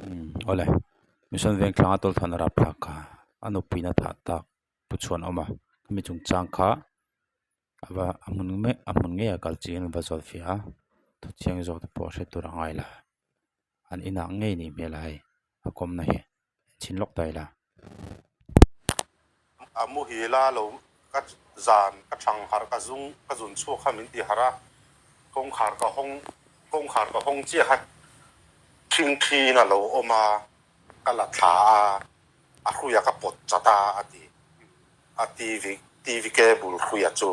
Umm awle Mission Vengthlanga tawlthawn a rap thlak kha a nupuiin a thah tak pu chhuan a awm a khami chungchang kha a va a hmun mek a hmun ngei a kal chiin a va zawt fiah a thu chiang zawk te pawh hre tur a ngai la an inah ngei nih hmel a hei a kawmna hi chhin lawk ta ila. A muhil a lo ka zan ka thang harh ka zung ka zun chhuak kha min ti harh a, kawngkhar ka hawng kawngkhar ka hawng chiah kha thingthiin a lo awm a, ka la thla a, a hruia ka pawt chat a a ti a TV TV cable hruia chu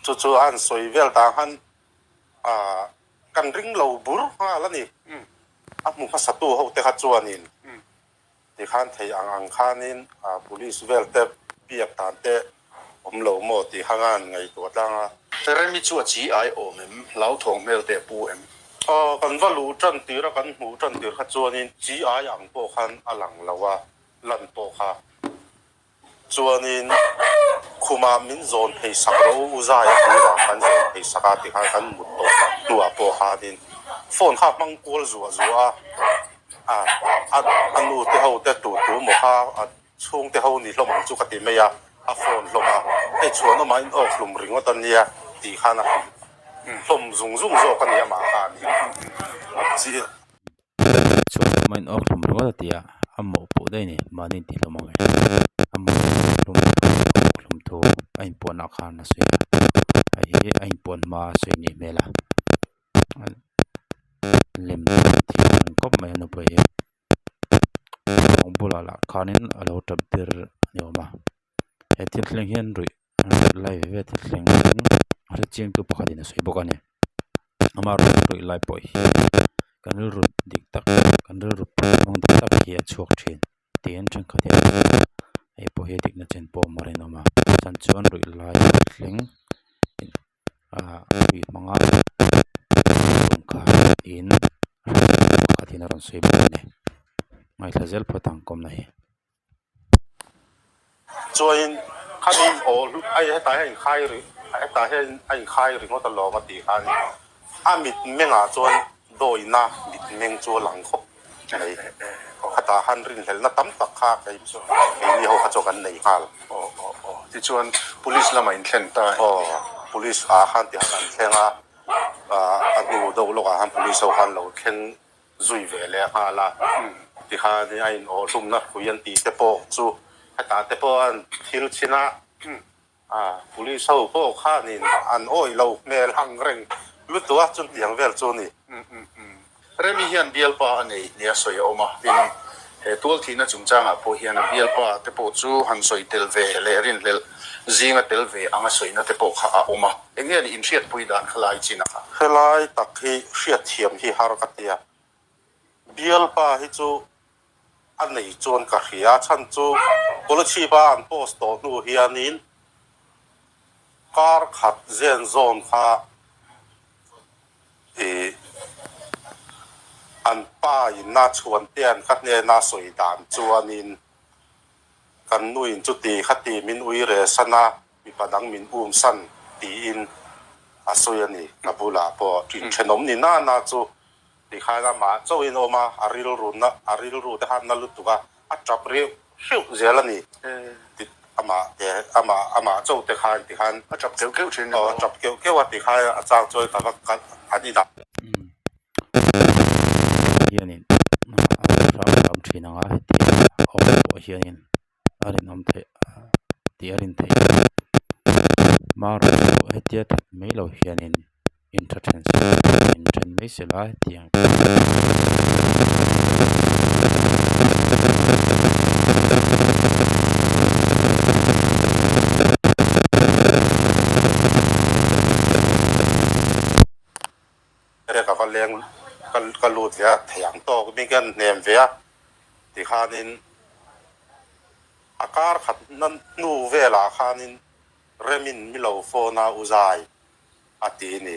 chu chu a han sawi vel tang khan ah kan ring lo bur nghal a ni a hmu hmasatu ho te kha chuanin Tikhan thei ang ang khanin police vel te biak dan te awm lo maw tih kha ngan ngaihtuah tlang a. Remi chu a chi ai awm em? Hlauthawng hmel teh pu em? Aw, kan va luh tan tir a, kan hmuh tan tir kha chuanin chi ai ang pawh khan a lang lo a, lan pawh kha. Chuanin khumah min zawn phei sak ro u zai a tih vang kan zawn phei sak a ti khan kan mut tawh hnuah pawh khanin phone kha a hmang kual zuah zuah a, a a nu te ho te tu tu maw kha a chhung te ho ni hlawm ang chu ka ti mai a, a phone hlawm a, hei chhuan awmah in awk hlum ringawt a nia tih khan a hlawm zung zung zawk a ni amah kha a ni. Chhuah hlawm a inawk hlawm ringawt a ti a, a mawhpuh daih a ni mahni intih hlawm ang e a mawhpuh hlawm awk hlawm thu a inpuan ah khan a sawi a hei hi a inpuan hma a sawi nih hmel a lem thiam ang kawp mai a nupui hi kawng bulah lah khanin a lo tap bir a ni awm a he thil thleng hian ruih lai ve ve thil thleng a hrechiangtu pakhatin a sawi bawk a ni. Amaherawhchu ruih lai pawh hi kan rilru dik tak kan rilru hmang dik tak hi a chhuak thin tiin thenkhat hian an sawi a hei pawh hi dikna chen pawh awm a rinawm a chhan chuan ruih lai thleng ah ruih hmanga kha niin pakhat hian a rawn sawi bawk a ni ngaithla zel phawt ang kawmna hi. Chuanin khami aw ai hetah hian a inkhai ri hetah hian a inkhai ringawt alawm a tih khan a mitmengah chuan dawina mitmeng chu a lang khawp mai. Khatah khan rinhlelhna tam tak kha kei keini ho kha chu kan nei nghal. Aw aw aw tichuan police lamah in thlen ta e. Aw police ah khan tihan an thleng a, a hnu deuh lawkah khan police ho khan lo thleng zui ve leh nghal a, tikhan a in awh hlumna hrui an tih te pawh chu hetah te pawh an thil chhin a, a police ho pawh khanin an awih lo hmel ang reng lutuk a, chutiang vel chu a ni. Remi hian bialpa a nei nia sawi a awm a, tin he tual thihna chungchangah pawh hian a bialpa te pawh chu han sawi tel ve leh rinhlelh zinga tel ve anga sawina te pawh kha a awm a. Eng nge ni inhriatpui dan kha lai chin a? Helai tak hi hriatthiam hi har ka tia. Bialpa hi chu a nei chuan ka hria a chhan chu Kolasib-a an post tawh hnu hianin kar khat zen zawn kha ih an pa in a chhuan te an ka hnena sawi dan chuanin kan nuin chuti khati min ui re san a. Mipa dang min um san tiin a sawi a ni. Ka bulah pawh inthenawm ni na na chu tikhan amah chauhin a awm a, a rilru na a rilru te khan na lutuk a, a tap reuh hreuh zel a ni. Amah te amah amah chauh te khan tikhan A tap keuh keuh thin aw a tap keuh keuh a tikhan a chang chuan ka va kal an inah. Hianin a hram hram thin ang a hetiang a awm pawh hianin. a rinawm theih tih a rin theih a hmar pawh hetia that mai lo hianin intha then se inthen mai se la hetiang Ka va leng ka lut ve a thei ang tawk mi ka hnem ve a. Tikhanin a kar khat na hnu velah khanin Remin mi lo phone a u zai a ti ni.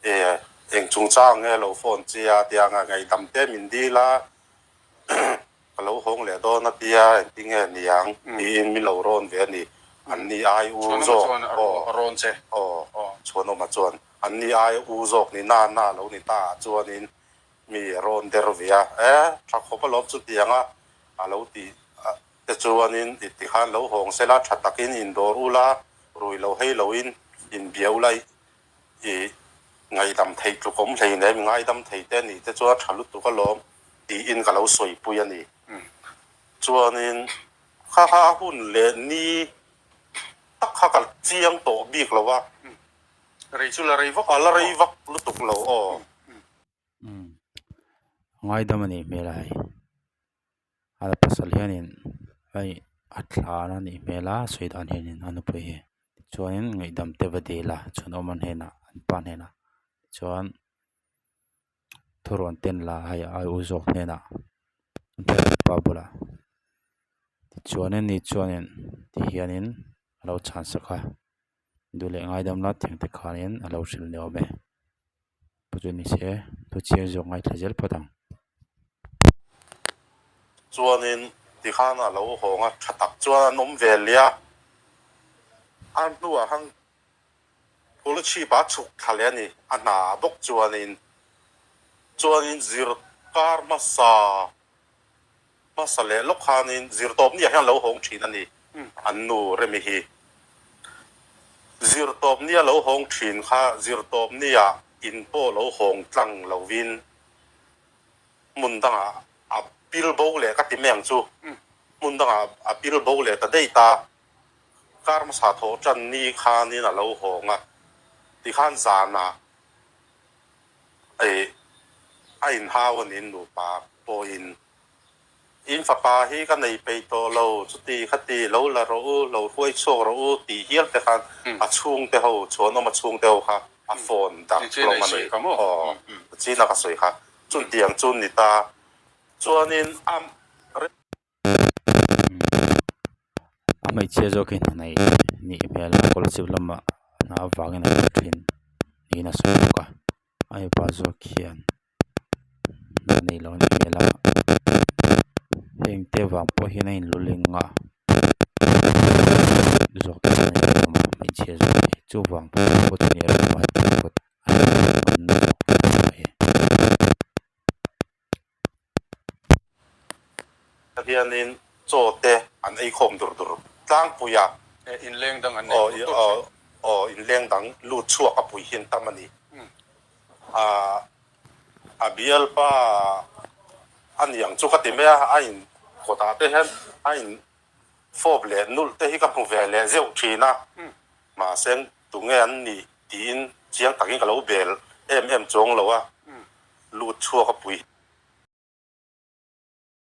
E, eng chungchang nge lo phone che a tia nga ngaihdam te min dil a, ka lo hawng leh dawn a tia engtinge niang tiin mi lo rawn ve a ni. An ni ai u zawk aw aw Chhuanawma chuan an ni ai u zawk ni na na lo ni ta ah chuanin. Mi rawn der ve a, E, tha khawp alawm chutiang a, a lo ti te chuanin i ti khan lo hawng sela, tha takin indawr ula, rui lo hei loin inbia ula i ngaidam thei tluk awm hlei nem, i ngaidam thei te anih te chuan tha lutuk alawm tiin ka lo sawipui a ni. Chuanin kha kha a hun leh ni tak kha ka chiang tawh bik lo a. Rei chu la rei vak A la rei vak lutuk lo aw. Umm ngaidam a nih hmel a hei a pasal hianin hei a thlan a nih hmel a sawi dan hianin a nupui hi tichuanin ngaihdam te va dil a chhunawma hnenah an pa hnenah chuan thurawn ten la hei a u zawk hnenah an pa bulah tichuanin ni chuanin ti hianin a lo chhan sak a. Duh leh ngaidam la tiang te khanin a lo hrilh ni awm e. Pu chu ni se thu chhiar zawk ngaithla zel phawt ang. Chuanin tikhan a lo hawng a, tha tak chuan an awm ve leh a. A hnuah khan Scholarship a chhuk thla leh a ni, a hna bawk chuanin. Chuanin zirkar hmasa Hmasa leh lawk khanin zirtawpniah hian lo hawng thin a ni, an nu Remi hi. Zirtawpnia lo hawng thin kha zirtawpniah in pawh lo hawng tlang lovin hmun dangah a pil bo leh ka ti mai ang chu, hmun dangah a pil bo leh ta daih ta. Kar hmasa thawh tan ni khanin a lo hawng a, tikhan zanah Ih, a inhau a nin nupa pawhin in fapa hi ka nei peih tawh lo, chuti khati lo la rawh u, lo hruai chhuak rawh u tih hial te khan a chhungte ho, chhuanawm a chhungte ho kha a phone darh hlawm a ni. Aw, china ka sawi kha. Chutiang chu ni ta. Chuanin a. A hmeichhia zawk hi hna nei nih hmel a scholarship lamah hna avangin a kal thin niin a sawi bawk a a mipa zawk hian hna nei lo a nih hmel a heng te vang pawh hian a inluling a zawk hian a inawm a hmeichhia zawk hi chuvang pawh chu ni a. Hianin chaw te an ei khawm dur dur tlangpui a. Inleng dang an nei tur tur thin. Aw, inleng dang lut chhuak a pui hian tam a ni. A bialpa a niang chu ka ti mai a, a in kawtah te hian a in fawp leh nulh te hi ka hmu ve leh zeuh thin a. Mahse tunge an nih tiin chiang takin ka lo bel em em chuang lo a, lut chhuak a pui.